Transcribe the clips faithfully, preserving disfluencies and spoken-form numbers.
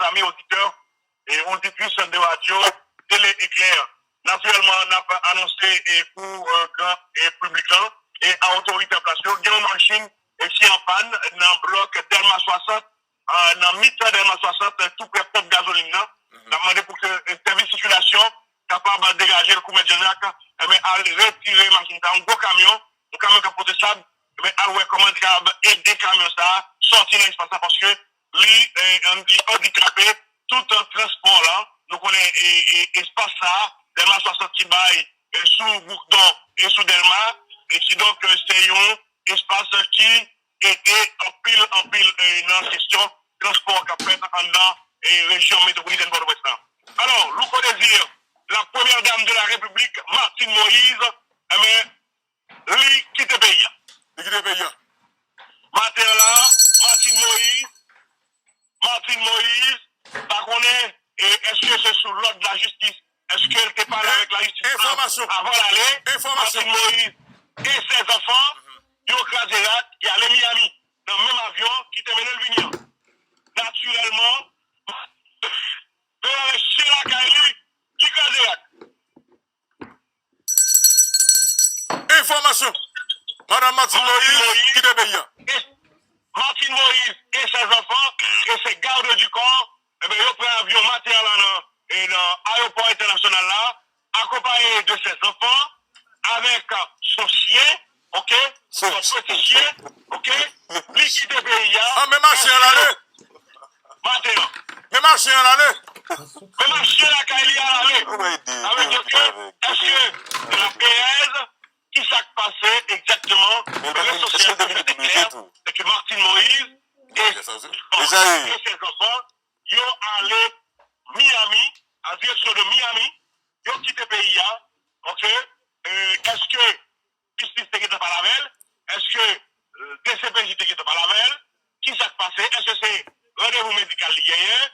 Zami oditè e oditris de radyo Tele Eklè, natirèlman, n ap anonse e pou e, gran e piblik lan e a otorite an plas yo, gen yon machin e ki an pàn nan blòk Dèlma swasant, e, nan mitan Dèlma swasant, tou prè ponp gazolin nan. N ap mande pou ke e, sèvis sikilasyon kapab degaje l, kou Mèt Janjak, enben, al retire machin sa a, yon gwo kamyon, yon kamyon k ap pote sab, enben, al wè kòman li kapab ede kamyon sa a sòti nan espas la, paske li, e, li andikape tout transpò lan. Nou konnen e, e, espas sa a, Dèlma swasant ki bay e, sou Boukdon e sou Dèlma, e kidonk, e, se yon espas ki ede anpil, anpil e, nan kesyon transpò k ap fèt anndan e, rejyon metwopolitèn Pòtoprens lan. Alò, Louko Désir, la première dame de la République, Martine Moïse, enben, li kite peyi a. Li kite peyi a. Maten an la, Martine Moïse, Martine Moïse, pa konnen e, èske se sou lòd lajistis, èske l te pale avèk lajistis avan l ale? Enfòmasyon. Martine Moïse e sèz anfan, yo kraze rak, y ale Miami nan menm avyon ki te mennen l vini an. Natirèlman, menm avèk chen lakay li, li kraze rak. Enfòmasyon. Madan Martine Moïse kite peyi a. Martine Moïse et ses enfants et ses gardes du corps, enben, yo pran avyon maten an la nan, e nan ayewopò entènasyonal la, akonpaye de ses enfants, avèk son chyen, ok, son peti chyen, ok, li kite peyi a. An, men machin an ale. Maten an. Men machin an ale. Men machin lakay li a ale. Avèk yo ke, èske se la perèz? Ki sa k pase egzakteman? Rezo sosyal te fè deklè ke Martine Moïse e e ses enfants, yo ale Miami, an direksyon de Miami, yo kite peyi a, ok? E, èske jistis te gentan pale avè l? Èske e, D C P J te gentan pale avè l? Ki sa k pase? Èske se randevou medikal li genyen?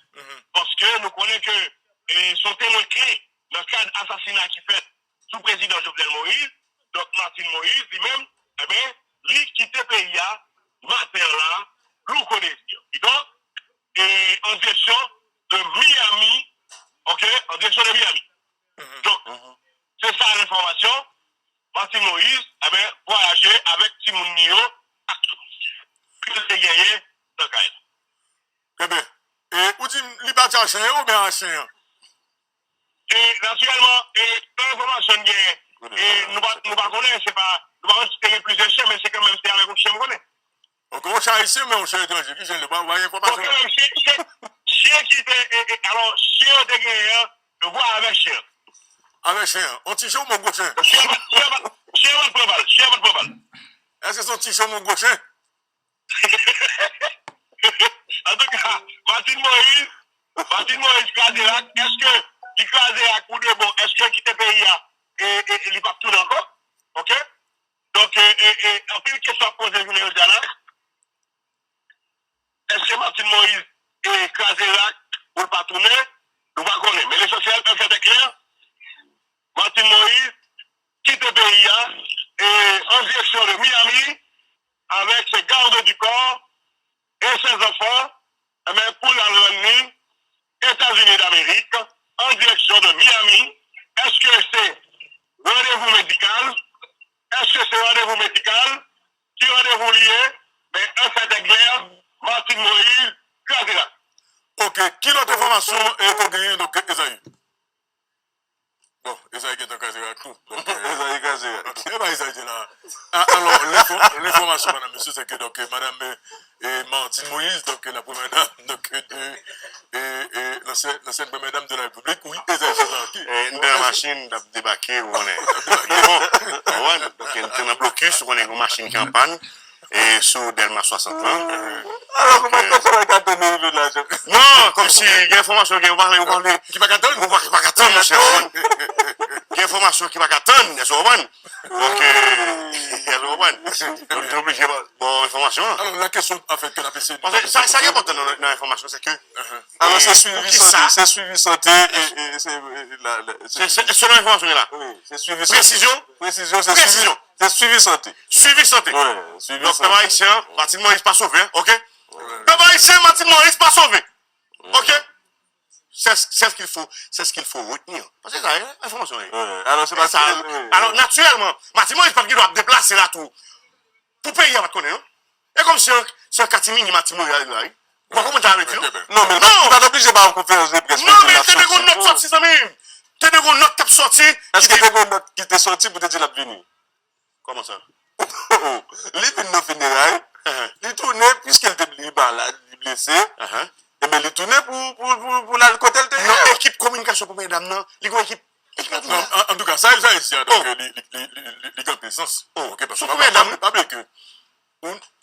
Paske nou konnen ke e, se yon temwen kle nan kad asasina ki fèt sou prezidan Jovenel Moïse. Donk, Martine Moïse, li menm, enben, li kite peyi a maten an la, Louko Désir. Kidonk, e, an direksyon de Miami, ok, an direksyon de Miami. Donk, se sa lenfòmasyon. Martine Moïse, enben, vwayaje avèk timoun li yo ak tout ke l te genyen nan kay la. Trè byen. E ou di m li pati ak chen an oubyen ak chen an? E, natirèlman, e, nan enfòmasyon n genyen, e, nou pa, nou pa konnen, se pa, nou pa konnen si te gen plizyè chen, men se kanmenm se avèk yon chen m konnen. Ok, yon chen ayisyen, men yon chen etranje. Ki chen l ye? Pa, pa gen enfòmasyon. Ok, men chen, chen, chen ki te, e, e, alò, chen yo te genyen an, yo vwayaje avèk chen an. Avèk chen an. Yon ti chen oubyen yon gwo chen? Chen an pa, chen an pa, chen an pa t pran bal, chen an pa t pran bal. Èske se yon ti chen oubyen yon gwo chen? Antouka, Martine Moïse, Martine Moïse kraze rak, èske li kraze rak pou de bon? Èske l kite peyi a e, e, e li p ap tounen ankò? Ok? Donk, e, e, e, anpil kesyon ap poze jounen jodi a la. Èske Martine Moïse e kraze rak pou l pa tounen? Nou pa konnen. Men lesansyèl, un fait est clair, Martine Moïse kite peyi a e an direksyon de Miami avec ses gardes du corps et ses enfants, enben, pou l al rann li Etazini Damerik, an direksyon de Miami. Èske se randevou medikal? Èske se randevou medikal? Ki randevou li ye? Men, un fait est clair, Martine Moïse kraze rak. Ok, ki lòt enfòmasyon e ke w genyen, donk, Ezayi? Bon, Ezayi gentan kraze rak tou. Donk, e, Ezayi kraze rak. Ok, e pa Ezayi te la. A, alò, lenfò-, lenfòmasyon, madan, mesye, se ke, donk, madan, e, e, Martine Moïse, donk, la première dame, donk, de, e, e, l'ancienne, l'ancienne première dame de la République, wi, Ezayi se sa, ok. E, n nan machin, n ap debake, ou konnen. Bon, ou konprann? Donk, n te nan blokis, ou konnen, yon machin ki an pàn, e, sou Dèlma swasant lan. Alò, kòman pèsonn ka tande rive la, Jean? Non, kòmsi gen enfòmasyon, gen, ou pa, ou pa, ki pa ka tann? Ou pa, ki pa ka tann, monchè. Gen enfòmasyon ki pa ka tann, èske w konprann? Donk, e, èske w konprann? Donk, nou oblije ba, ba w enfòmasyon an. Alò, la kesyon, an fèt, ke n ap eseye de... Paske sa, sa ki enpòtan nan, nan enfòmasyon, se ke, alò, se swivi sante, se swivi sante, e, e, se, e, la, la, se, se, se selon enfòmasyon ki la. Wi, se swivi sante. Presizyon. Presizyon, se swivi, se swivi sante. Swivi sante. Wi, swivi sante. Donk, pèp ayisyen an, Martine Moïse pa sove, ok? Pèp ayisyen, Martine Moïse pa sove. Ok? C'est ce qu'il faut, c'est ce qu'il faut retenir. Paske sa, e, enfòmasyon, e. Wi, alò, se pa sa. Alò, natirèlman, Martine Moïse pa t gen dwa ap deplase la tou. Pou peyi a pa t konnen, non? E kòmsi se an, se an katimini Martine Moïse ale la, wi. Ou pa konprann sa vle di, non? Non, men li pa t oblije ba yon konferans de près. Non, men te dwe gen yon nòt sòti, zanmi m. Te dwe gen yon nòt k ap sòti. Èske te gen yon nòt ki te sòti pou te di l ap vini? Kòman sa? Li vin nan fineray, li tounen, piske li te li malad, li blese, enben, li tounen pou, pou, pou, pou l al kote l te ye. Nan ekip kominikasyon premyè dam nan, li gen yon ekip, ekip nan tou. Non, an, antouka, sa, sa, sa, donk, li, li, li, li, li, li gen anpil sans. Ok, paske pa, pa, pa bliye ke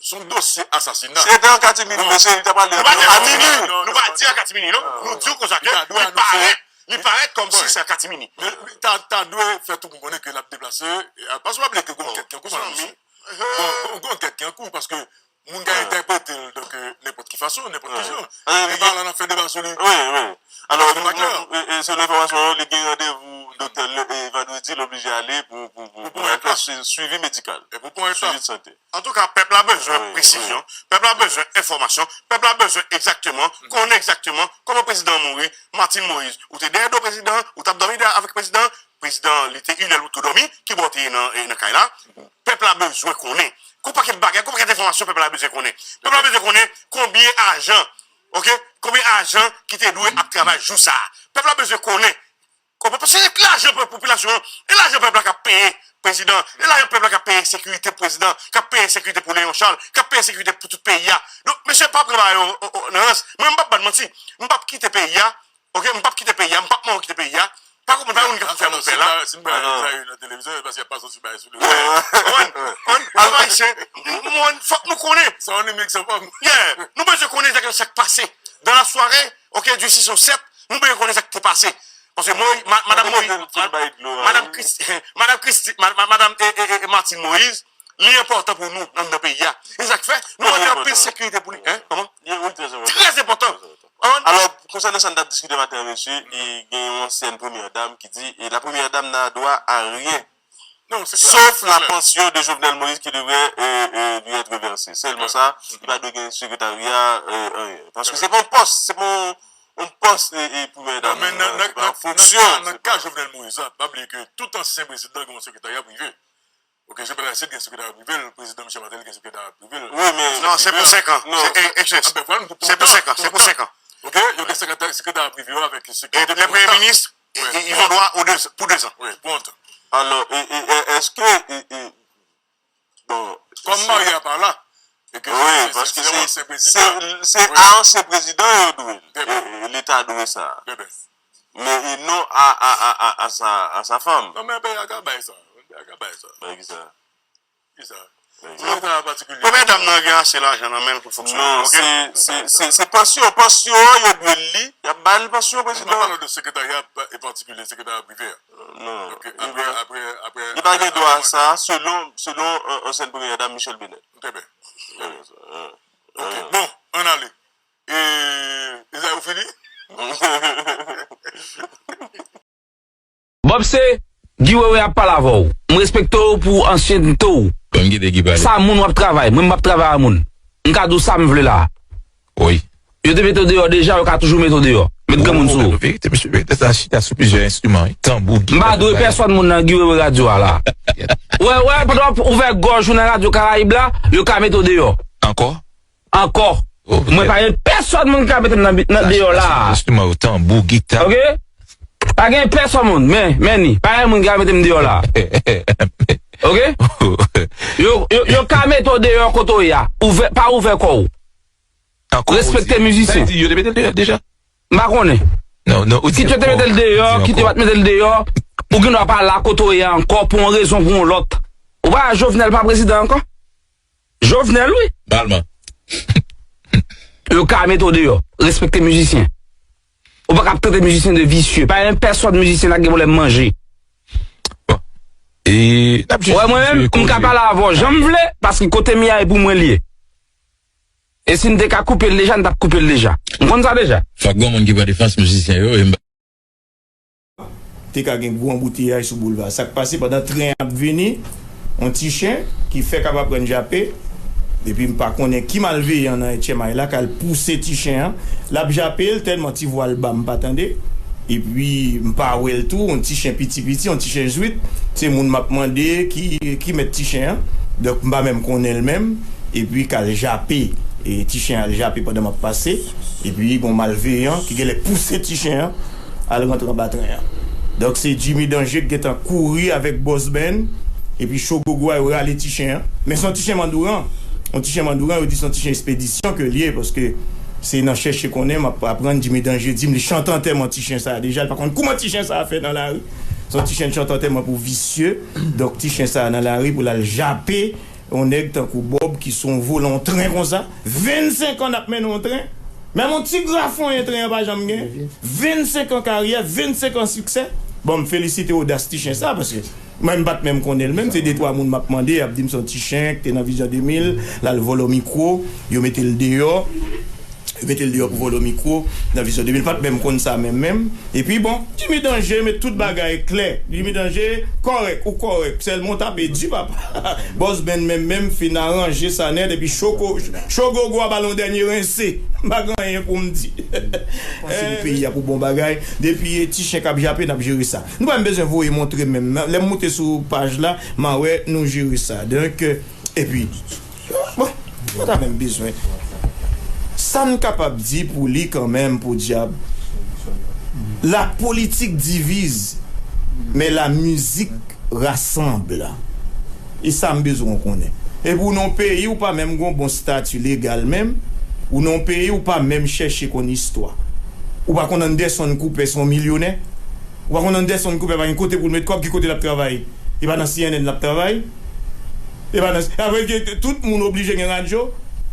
se yon dosye asasina. Si se te an katimini, mesye, li ta pale a mini. Nou pa di an katimini, non. Nou di w konsa ke li parèt, li parèt kòmsi se an katimini. Men li ta, ta dwe fè tou pou konnen ke l ap deplase. Paske pa bliye ke gon kèt ki an kou, gon, gon kèt ki an kou, paske moun ka entèprete l, donk, nenpòt ki fason, nenpòt ki jan. E pa la n ap fè deba sou li. Wi, wi. Alò, e, e, selon enfòmasyon yo, li gen randevou doktè le, e, vandredi, l oblije ale pou, pou, pou, pou eklèsi, swivi medikal. Swivi de sante. Antouka, pèp la bezwen presizyon, pèp la bezwen enfòmasyon, pèp la bezwen egzakteman, konnen egzakteman kòman prezidan an mouri, Martine Moïse, ou te dèyè do prezidan, ou t ap dòmi dèyè avèk prezidan, prezidan, li te inè l ou tou dòmi, kibò w te ye nan, e, nan kay la. Pèp la bezwen konnen. Gon pakèt bagay, gon pakèt enfòmasyon pèp la bezwen konnen. Pèp la bezwen konnen konbyen ajan, ok, konbyen ajan ki te dwe ap travay jou sa a. Pèp la bezwen konnen. Konprann? Paske se lajan pèp, popilasyon an, e lajan pèp la k ap peye prezidan, e lajan pèp la k ap peye sekirite prezidan, k ap peye sekirite pou Léon Charles, k ap peye sekirite pou tout peyi a. Donk, mesye, pa pran bagay yo, o, o, nan rans. Mwen, m p ap ba n manti. M p ap kite peyi a. Ok, m p ap kite peyi a, m p ap manke kite peyi a. Pa konprann, pa yon moun ki ap fè moun pè la. Si m bay Ezayi nan televizyon, se paske y ap pase yon ti bagay sou li. Konprann? Konprann? Pèp ayisyen, m, m, m, fòk nou konnen. Sa yon remix, sa pa. Yeah, nou bezwen konnen egzakteman sa k pase. Dans la soirée, ok, du six au sept, nou bezwen konnen sa k te pase. Paske mwen, ma-, madanm Moïse, madanm Christi-, madanm Christi-, ma-, ma-, madanm, e, e, e, e, Martine Moïse, li enpòtan pou nou anndan peyi a. E sa k fè, nou mande anpil sekirite pou li. Hein? Kòman? Trè enpòtan. Alò, konsènan sa n t ap diskite maten an, mesye, e gen yon ansyèn premyè dam ki di, e la première dame n'a droit à rien. Sauf la pension de Jovenel Moïse qui devrait, euh, euh, lui être versée. Sèlman sa, li pa dwe gen sekretarya, euh, anyen. Paske se pa yon pòs, se pa yon, yon pòs, e, e, premyè dam, se pa yon fonksyon. Nan ka Jovenel Moïse la, pa bliye ke tout ansyen prezidan gen yon sekretarya prive. Ok, Jovenel Moïse gen sekretarya prive l, prezidan Michel Martelly gen sekretarya prive l. Wi, men non, se pou senk an. Se, e, excellence. Se pou senk an, se pou senk an. Ok, yo gen sekretarya, sekretarya prive yo avèk sekirite pou lontan. E lè premye minis, ils ont droit aux deux, pour deux ans. Wi, pou lontan. Alò, e, e, e, èske, e, e, bon, kòm Maria pa la, e ke se, se, se yon ansyen prezidan. Se a ansyen prezidan yo dwe l. E, e, Leta dwe sa. Men e non a, a, a, a, a sa, a sa fanm. Non, men peyi a ka bay sa. Peyi a ka bay sa. Bay ki sa? Ki sa? Bay ki sa? Premyè dam nan gen ase lajan nan men l pou l fonksyone. Non, ok? Se, se, se, se pansyon, pansyon an yo dwe l li. Y ap ba l pansyon, prezidan. Nou pa pale de sekretarya pa-, e patikilye, sekretarya prive a. Non. Ok, apre, apre, apre, li pa gen dwa a sa, selon, selon, euh, ansyen premyè dam Michèle Bennett. Trè byen. Trè byen. Ok, bon, ann ale. E, Ezayi, ou fini? Bob se Guy Wewe ap pale avè w. M respekte w pou ansyennte w. Bon, m kite Guy pale. Sa moun w ap travay. Mwen, m p ap travay a moun. M ka di w sa m vle la. Wi. Yo te mete w deyò deja, yo ka toujou mete w deyò. Met granmoun sou ou. Verite, mesye, verite, sa chita sou plizyè enstriman, wi. Tanbou, gita, m pa dwe pèsòn moun nan Guy Wewe radyo a la. Wè, wè, pandan w ap ouvè gòj ou nan radyo Karayib la, yo ka mete w deyò. Ankò? Ankò. Mwen pa gen pèsòn moun ki ka mete m nan, nan deyò la. Enstriman yo, tanbou, gita. Ok? Pa gen pèsòn moun, men, men ni. Pa gen moun ki ka mete m deyò la. Ok? Yo, yo, yo ka mete w deyò kote w ye a. Ouvè, pa ouvè kò w. Respekte mizisyen. Sa vle di, yo te mete l deyò deja? M pa konnen. Non, non, ou di ankò. Kit yo te mete l deyò, kit yo pa t mete l deyò, ou gen dwa pa la kote w ye a ankò pou yon rezon, pou yon lòt. Ou pa wè Jovenel pa prezidan ankò? Jovenel, wi. Palman. Yo ka mete w deyò. Respekte mizisyen. Ou pa ka ap trete mizisyen de visye. Pa gen pèsòn mizisyen la gen pwoblèm manje. Bon. E, n ap jije. Wè, mwen menm, m ka pale avè w jan m vle, paske kote m ye a, e pou mwen l ye. E si n te ka koupe l deja, n t ap koupe l deja. M konn sa deja. Fòk gon moun ki pran defans mizisyen yo, e m te ka gen gwo anbouteyaj sou boulva. Sa k pase pandan tren ap vini, yon ti chen ki fèk ap aprann jape, Epi m pa konnen ki malveyan nan H M I la k al pouse ti chen an. L ap jape l tèlman ti vwa l ba m pa tande. Epi m pa wè l tou, yon ti chen piti piti, yon ti chen zwit. Se moun m ap mande ki, ki mèt ti chen an. Donk m pa menm konnen l menm. Epi k al jape, e ti chen al jape pandan m ap pase. Epi gon malveyan ki genlè pouse ti chen an al rantre anba tren an. Donk se Jimmy Danje k gentan kouri avèk Bòs Bèn, epi Cho Gogo a yo rale ti chen an. Men se yon ti chen mandouran. Yon ti chen mandouran, yo di se yon ti chen espedisyon ke l ye, paske se nan chèche konnen m ap aprann Jimmy Danje di m li chante antèman ti chen sa a deja, li pa konn kouman ti chen sa a fè nan lari. Se yon ti chen chante antèman pou visye. Donk ti chen sa a nan lari pou l al jape yon nèg tankou Bòb ki se yon volan yon tren konsa. Vennsenk an n ap mennen yon tren. Menm yon ti grafonyen tren an pa janm gen. Vennsenk an karyè, vennsenk an siksè. Bon, m felisite odas ti chen sa, paske mwen m pa t menm konnen l menm, se de twa moun m ap mande, y ap di m se yon ti chen ki te nan Vizyon de mil, l al vòlò mikwo, yo mete l deyò. Yo mete l deyò pou vòlò mikwo nan Vizyon de mil, pa t menm konn sa menm menm. Epi bon, Jimmy Danje met tout bagay klè. Jimmy Danje kòrèk, ou kòrèk. Sèlman w tape di papa. Bòs Bèn menm menm fin aranje sa nèt, epi Cho Gogo a ba l yon dènye rense. M pa gen anyen pou m di. Panse pou peyi a pou bon bagay. Depi ti chen k ap jape, n ap jere sa. Nou pa menm bezwen voye montre menm. Lè m moute sou paj la, m a wè nou jere sa. Donk, epi, bon, pa ta menm bezwen. Sa n kapab di pou li kanmenm, podyab. La politique divise, mais la musique rassemble. E sa m bezwen w konnen. Epi w nan yon peyi ou pa menm gen yon bon stati legal menm, ou nan yon peyi ou pa menm chèche konn istwa. Ou pa konn Anderson Cooper se yon milyonè. Ou pa konn Anderson Cooper pa gen kote pou l met kòb, ki kote l ap travay? E pa nan C N N l ap travay? E pa nan, apre ke tout moun oblije gen radyo.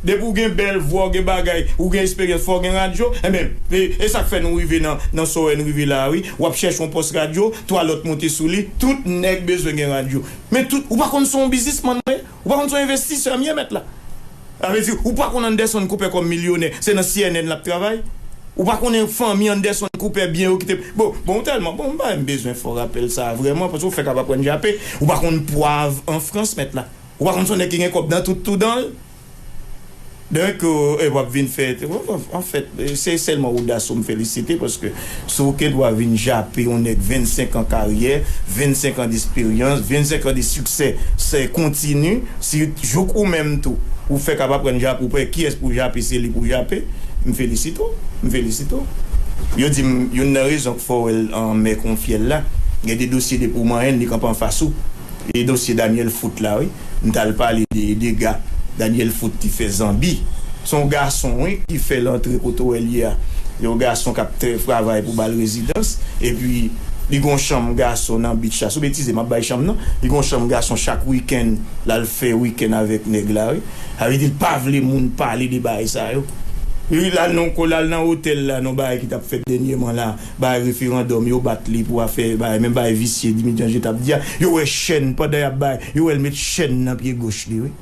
Depi w gen bèl vwa, w gen bagay, ou gen esperyans, fò w gen radyo. Enben, e, e sa k fè nou rive nan, nan sa w wè n rive la a, wi. W ap chèche yon pòs radyo, twa lòt monte sou li, tout nèg bezwen gen radyo. Men tout, ou pa konn se yon biznismann mwen ye? Ou pa konn se yon envestisè m ye, mèt la? Sa vle di, ou pa konn Anderson Cooper kòm milyonè, se nan C N N l ap travay? Ou pa konnen fanmi Anderson Cooper byen yo ki te, bon, bon, tèlman, bon, m pa menm bezwen fè w rapèl sa a vrèman, paske w fèk ap aprann jape. Ou pa konn pwav an Frans, mèt la? Ou pa konn se yon nèg ki gen kòb nan tout toudan l? Donk, e, w ap vin fè, anfèt, se sèlman odas ou m felisite, paske si w gen dwa vin jape yon nèg vennsenk an karyè, vennsenk an desperyans, vennsenk an de siksè, se kontini, si jouk ou menm tou, ou fèk ap aprann jape, ou pa wè kiyès pou jape, se li pou jape, m felisite w, m felisite w. Yo di m, youn nan rezon k fè w wè l an mè kon fyèl la, gen de dosye depi w manyen l, li kanpe anfas ou. E dosye Daniel Foot la, wi. M t al pale de dega Daniel Foot te fè Zanbi. Se yon gason, wi, ki fè l antre kote w wè l ye a. Yon gason k ap trè-, travay pou ba l rezidans. Epi, li gen yon chanm gason nan beach la. Sou betize, m ap bay chanm nan. Li gen yon chanm gason chak wikenn, l al fè wikenn avèk nèg la, wi. Sa vle di, l pa vle moun pale de bagay sa yo. Wi, l al nan, l al nan otèl la, nan bagay ki t ap fèt dènyèman la. Bay referandòm, yo bat li pou afè, bay, menm bay visye Dimitri André t ap di a, yo wè chèn pandan y ap bay, yo wè l met chèn nan pye goch li, wi.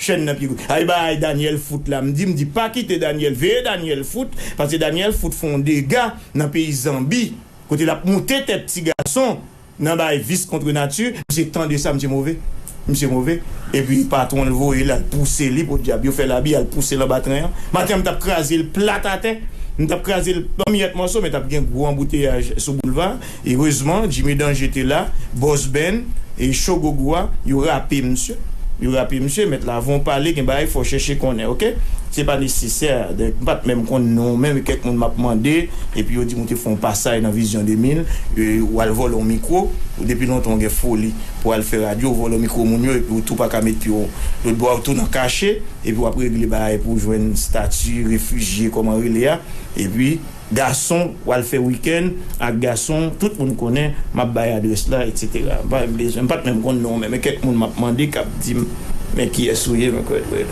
Chèn nan pye goch. Ay bay Daniel Foot la, m di, m di, pa kite Daniel, veye Daniel Foot, paske Daniel Foot fè yon dega nan peyi Zanbi, kote l ap moute tèt ti gason nan bay vis kont nati, misye tande sa, misye move. Misye move. Epi patwon l voye l al pouse li, podyab, yo fè labi, al pouse l anba tren an. Maten an, m t ap kraze l plat atè. M t ap kraze l an miyèt mòso, men t ap gen gwo anbouteyaj sou boulva. Erezman, Jimmy Danje te la, Bòs Bèn, e Cho Gogo a, yo rape misye. Yo rape misye, mèt la, avan w pale, gen bagay fò w chèche konnen, oke? Se pa nesesè, donk, m pa t menm konn non w menm, e kèk moun m ap mande, epi yo di m ou te fè yon pasaj nan Vizyon de mil, e, w al vòlò yon mikwo, ou depi lontan w gen foli pou w al fè radyo, w vòlò mikwo moun yo, epi w tou pa ka met pye w lòt bò a, w tou nan kache, epi w ap regle bagay pou w jwenn stati refijye, kòman rele a, epi gason, w al fè wikenn ak gason, tout moun konnen, m ap bay adrès la, etsetera. M pa menm bezwen, m pa t menm konn non w menm, men kèk moun m ap mande k ap di m, men kiyès ou ye, men kwè, kwè.